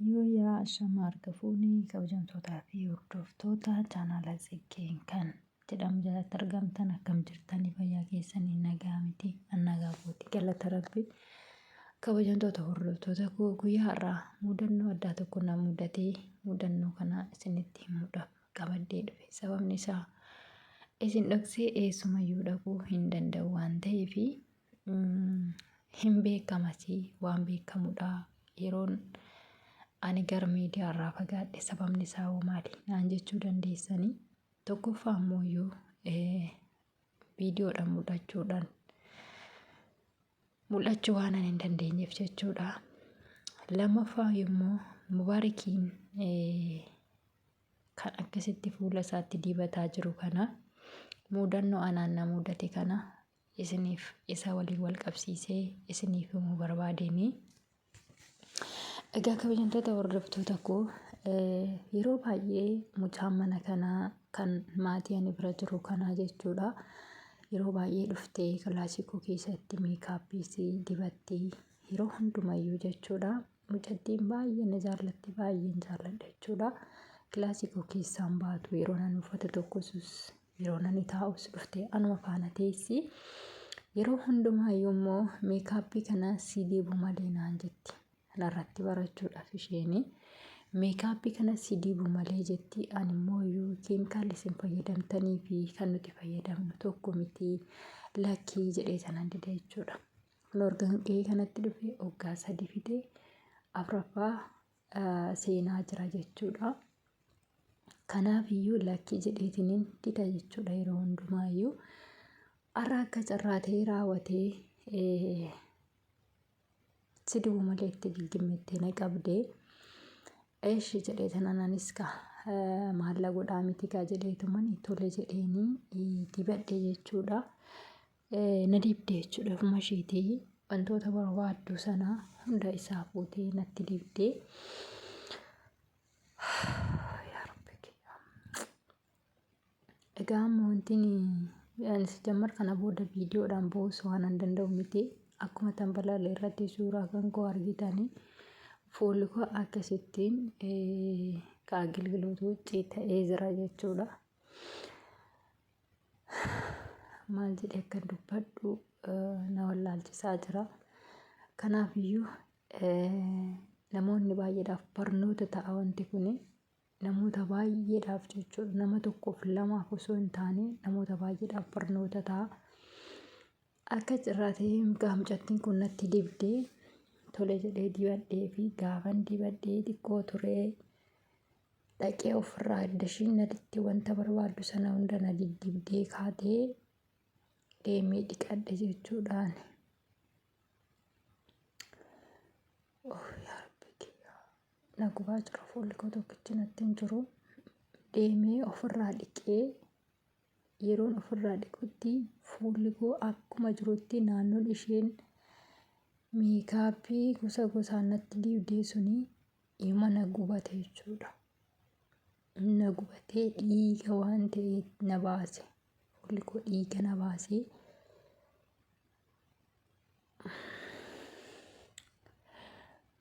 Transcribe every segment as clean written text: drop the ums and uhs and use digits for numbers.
Yoo yaa ashama harka fuunee kabajamtootaa fi hordoftoota chaanaala Tsiggeen kan jedhamu jalatti argamtan akkam jirtanii fayyaa keessanii nagaa miti an nagaa kooti galata rabbi. Kabajamtoota hordoftoota koo guyyaa har'aa mudannoo addaa tokko na mudatee mudannoo kana isinitti himuudhaaf qabadhee dhufe. Sababni isaa isin dhoksee eessumayyuu dhaquu hin danda'u waan ta'eef hin beekamasi waan beekamudha. Yeroon ani gara miidiyaa irraa fagaadhe sababni isaa hoo maali naan jechuu dandeessanii. Tokkoffaa ammoo iyyuu viidiyoodhaan mul'achuudhaan mul'achuu waan ani hin dandeenyeef jechuudha. Lammaffaa immoo Mubaarikiin kan akkasitti fuula isaatti dibataa jiru kana muudannoo anaan na mudate kana isiniif isa waliin wal qabsiisee isiniif himuu barbaadeenii. Egaa kabajamtoota hordoftoota koo yeroo baay'ee mucaan mana kanaa kan maatii ani bira jiru kanaa jechuudha. Yeroo baay'ee dhuftee kilaasii koo keessatti meekaappiis dibatti yeroo hundumayyuu jechuudha. Mucattiin baay'ee na jaallatti baay'een jaalladha jechuudha. Kilaasii koo keessaan baatu yeroo nan uffata tokkosus yeroo nani taa'us dhuftee anuma faana teessi. Yeroo hundumaayyuu immoo meekaappii kana si dibu malee naan jetti. Kanarratti barachuudhaaf isheeni meekaappii kana si dibu malee jetti. Ani immoo iyyuu keemikaalli isin fayyadamtanii fi kan nuti fayyadamnu tokko miti lakkii jedhee sanan dide jechuudha. Kun qe'ee kanatti dhufe waggaa 3 fide afuraffaa seenaa jira jechuudha. Kanaaf iyyuu lakkii jedheetiniin dida jechuudha yeroo hundumaayyuu. Har'a akka carraa ta'ee raawwatee si dibu malee itti giggimmettee na qabdee. Eshi jedhee tanaan anis kaa maalla godhaa miti kaa jedheetuman tole jedheenii dibadhe jechuudha. Na dibde jechuudha ofuma isheetii wantoota barbaaddu sana hunda isaa fuutee natti dibde. Yaa Rabbi kiyya. Egaa amma wanti ani sijammar kana booda viidiyoodhaan bu'uus waan an danda'u miti. Akkuma tambalaala irratti suuraa kan koo argitanii fuulli koo akkasittiin kaa gilgilootu huccii ta'ee jira jechuudha. Maal jedhee akkan dubbadhu na wallaalchisaa jira. Kanaafiyyuu namoonni baay'eedhaaf barnoota ta'a wanti kun namoota baay'eedhaaf jechuudha. Nama tokkoof lamaaf osoo hin taane namoota baay'eedhaaf barnoota ta'a. Akka carraa ta'ee mucattiin kun natti dibdee tole jedhee dibadhee fi gaafan dibadhee xiqqoo turee dhaqee ofirraa adda ishiin naditti wanta barbaaddu sana hunda na diddibdee kaatee deemee dhiqadhe jechuudhaan. Oh yaa Rabbi kiyya. Na gubaa jira fuulli koo tokkichi natti hin jiru. Deemee ofirraa dhiqee yeroon ofirraa dhiqutti fuulli koo akkuma jirutti naannoon isheen meekaappii gosa gosaan natti dibdee suni ima na gubate jechuudha. Na gubatee dhiiga waan ta'e na baase. Fuulli koo dhiiga na baasee.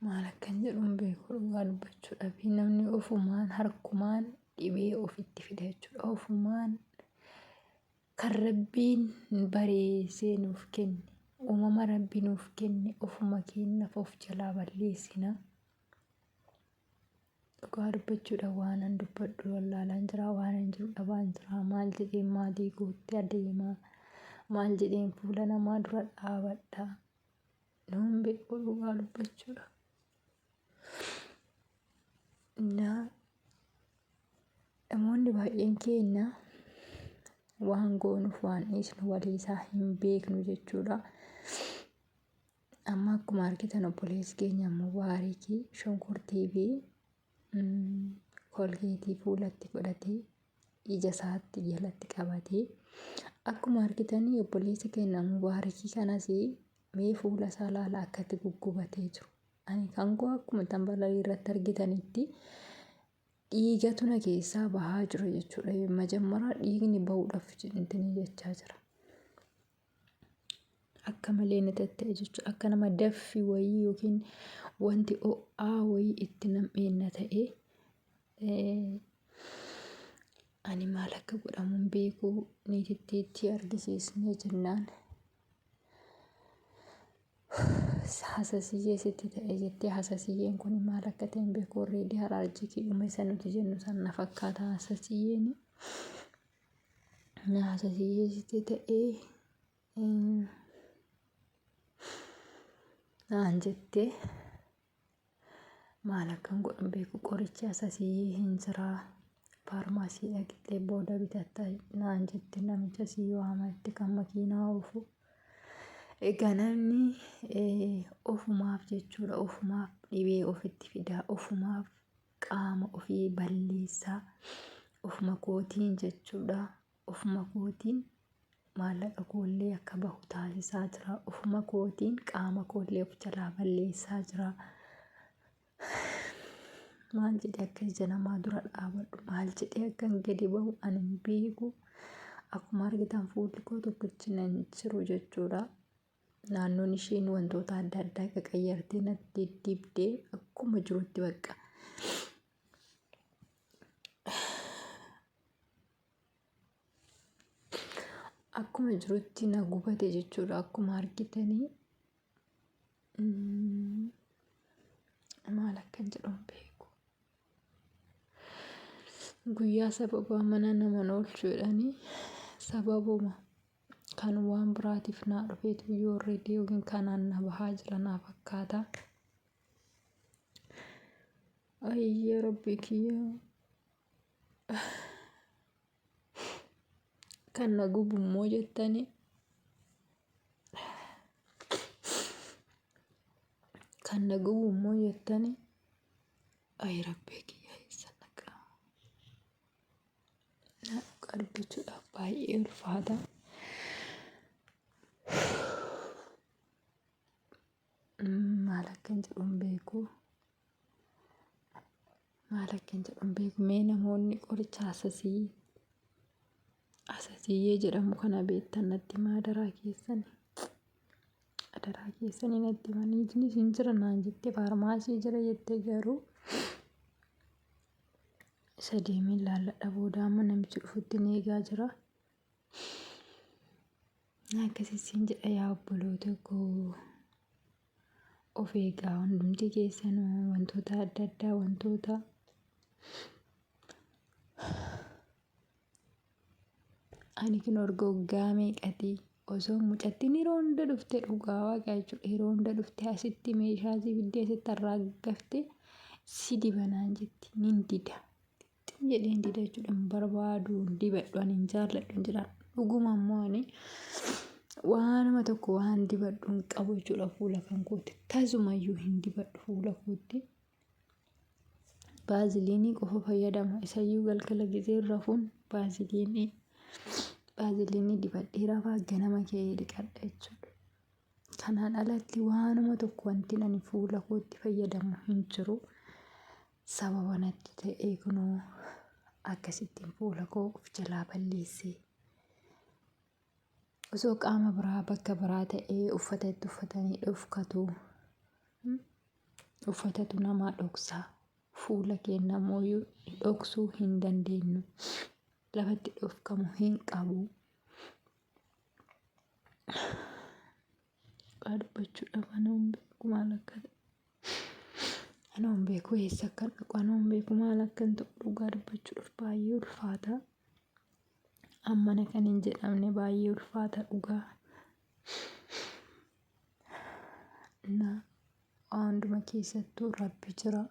Maal akkan jedhu hin beeku dhugaa dubbachuudhaaf namni ofumaan harkumaan dhibee ofitti fida jechuudha. Ofumaan kan rabbiin bareessee nuuf kenne uumama rabbi nuuf kenne ofuma keenyaaf of jalaa balleessina. Dhugaa dubbachuudhaaf waanan dubbadhu wallaalaan jira, waanan jiru dhabaan jira. Maal jedheen maatii kootti adeema? Maal jedheen fuula namaa dura dhaabadha? Nuun beeku dhugaa dubbachuudhaaf. Na namoonni baay'een keenya waan goonuuf waan dhiisnu walii isaa hin beeknu jechuudha. Amma akkuma argitan obboleessi keenya Mubaariki shunkurtii fi kolgeetii fuulatti godhatee ija isaatti jalatti qabatee akkuma argitanii obboleessi keenya Mubaarikii kanas mee fuula isaa laala akkatti guggubatee jiru. Ani kan koo akkuma tambalalii irratti argitanitti dhiigatu na keessaa bahaa jira jechuudha. Majammaraa dhiigni bahuudhaaf intini jechaa jira. Akka malee na tatta'e jechuudha. Akka nama daffi wayii yookiin wanti ho'aa wayii itti nam'een na ta'e. Ani maal akka godhamu hin beeku. Niitittiitti argisiisnee jennaan. Hasasiyyee sitti ta'e jettee hasasiyyeen kun maal akka ta'e hin beeku. Already haraarjikii dhuma isa nuti jennu san na fakkaata hasasiyyeeni. Na hasasiyyee sitti ta'e naan jettee maal akkan godhu hin beeku. Qorichi hasasiyyee hin jiraa. Faarmaasii dhaqxee booda bitatta naan jette namicha sii waamatti kan makiinaa oofu. Egaa namni ofumaaf jechuudha ofumaaf dhibee ofitti fidaa ofumaaf qaama ofii balleessaa ofuma kootiin jechuudha ofuma kootiin maallaqa koollee akka bahu taasisaa jira ofuma kootiin qaama koollee of jalaa balleessaa jira. Maal jedhee akka ija namaa dura dhaabadhu maal jedhee akkan gadi bahu ani hin beeku. Akkuma argitan fuulli koo tokkichi nan jiru jechuudha. Naannoon isheen wantoota adda addaa qaqayyartee natti dibdee akkuma jirutti bakka. Akkuma jirutti na gubate jechuudha. Akkuma argitanii maal akkan jedhu hin beeku. Guyyaa sababa mana nama oolchu jedhanii sababuma kan waan biraatiif naa dhufeetu yoo already yookiin kanaan na bahaa jira naa fakkaata. Ayii rabbii kiyya. Kan na gubu immoo jettanii kan na gubu immoo jettanii ayi rabbii kiyya eessa dhaqa na dhugaa dubbachuudhaaf baay'ee ulfaata. Maal akkan jedhu hin beeku. Maal akkan jedhu hin beeku. Mee namoonni qoricha asasii asasiyyee jedhamu kana beektan natti himaa adaraa keessani. Adaraa keessanii natti himaa. Niitinis hin jira naan jette faarmaasii jira jette garuu isa deemee laalladha booda amma namichi dhufutti ni eegaa jira. Akkasittiin jedha yaa obboloota koo. Of eegaa hundumti keessanuu wantoota adda addaa wantoota ani kun erga waggaa meeqatii osoo mucattiin yeroo hunda dhufte dhugaa waaqaa jechuudha yeroo hunda dhufte asitti meeshaa si fiddee asitti arraaggaftee si dibanaan jetti nin dida xim jedheen dida jechuudha hin barbaadu hin dibadhu ani hin jaalladhu hin jedhaan dhuguma immoo ani waanuma tokko waan dibadhu hin qabu jechuudha fuula kan kootti tasumayyuu hin dibadhu fuula kootti baaziliinii qofa fayyadama isayyuu galgala gizee rafuun baaziliinii baaziliinii dibadhee rafaa ganama ka'ee dhiqadha jechuudha. Kanaan alatti waanuma tokko wanti ani fuula kootti fayyadamu hin jiru. Sababa natti ta'ee kunoo akkasittiin fuula koo of jalaa balleesse. Osoo qaama biraa bakka biraa ta'ee uffata itti uffatanii dhofkatu. Uffatatu namaa dhoksa. Fuula keenya immoo dhoksuu hin dandeenyu. Lafatti dhofkamu hin qabu. Dhugaa dubbachuudhaaf anoo hin beeku maal akka ta'e. Anoo hin beeku eessa akkan dhaqu anoo hin beeku maal akkan ta'u dhugaa dubbachuudhaaf baay'ee ulfaata. Ammana kan hin jedhamne baay'ee ulfaata dhugaa. Na waan hunduma keessattuu rabbi jira.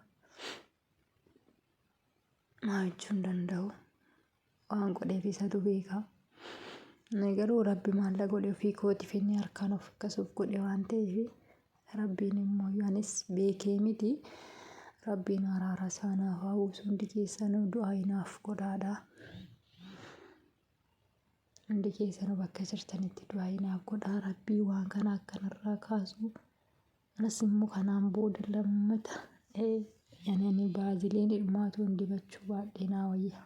Maa jechuu hin danda'u. Waan godheef isatu beeka. Ani garuu rabbi maal na godhe ofii kootiif inni harkaan of akkas of godhe waan ta'eef rabbiin immoo anis beekee miti. Rabbiin araara isaa naaf haa buusu hundi keessanuu du'aa naaf godhaadha. Hundi keessanuu bakka jirtanitti du'aa naaf godhaa rabbii waan kana akkanarraa kaasu. Anas immoo kanaan booda lammata ani baaziliin dhumaatu hin dibachuu baadhee naa wayya.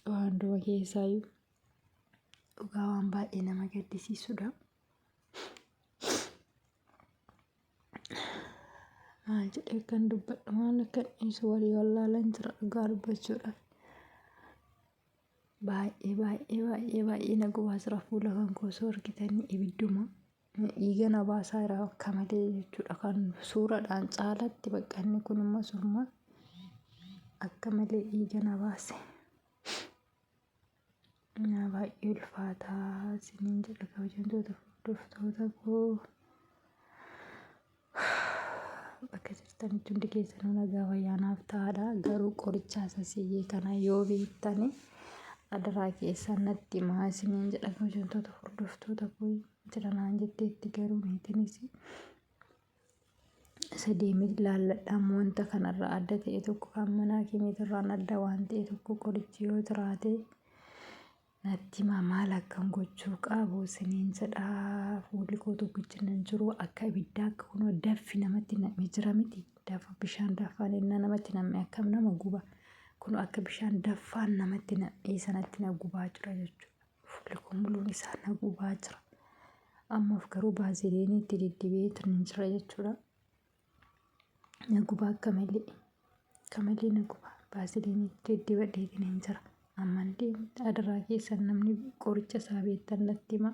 Waan hunduma keessaayyuu dhugaa waan baay'ee nama gaddisiisudha. Maal jedhee akkan dubbadhu maal akkan dhiisu walii wallaalan jira dhugaa dubbachuudhaaf. Baay'ee baay'ee baay'ee baay'ee na gubaa jira fuula kan koo osoo argitanii ibidduma dhiiga na baasaa jira akka malee jechuudha kan suuraadhaan caalatti bakka inni kun immoo surma akka malee dhiiga na baase. Baay'ee ulfaataa isiniin jedha kabajamtoota hordoftoota koo. Bakka jirtanitti hundi keessanuu nagaa fayyaa naaf ta'aadha. Garuu qoricha sasiyyee kana yoo beektani adaraa keessan natti himaa isiniin jedha kabajamtoota hordoftoota koo jira naan jetteetti garuu niitinis isa deemee ilaalladha wanta kanarraa adda ta'e tokko kan manaa keemiitirraan adda waan ta'e tokko qorichi yoo jiraate natti himaa maal akkan gochuu qabu isiniin jedha. Fuulli koo tokkichi nan jiru akka ibiddaa akka kunoo daffi namatti nam'ee jira miti. Daffa bishaan daffaan innaa namatti nam'ee akkam nama guba. Kunoo akka bishaan daffaan namatti nam'ee sanatti na gubaa jira jechuudha. Fuulli koo muluun isaa na gubaa jira. Ammaaf garuu baaziliinii itti diddibee nan jira jechuudha. Na gubaa akka malee. Akka malee na guba. Baaziliinii itti diddibadheetiin hin jira. Amman deemte adaraa keessan namni qoricha isaa beektan natti himaa.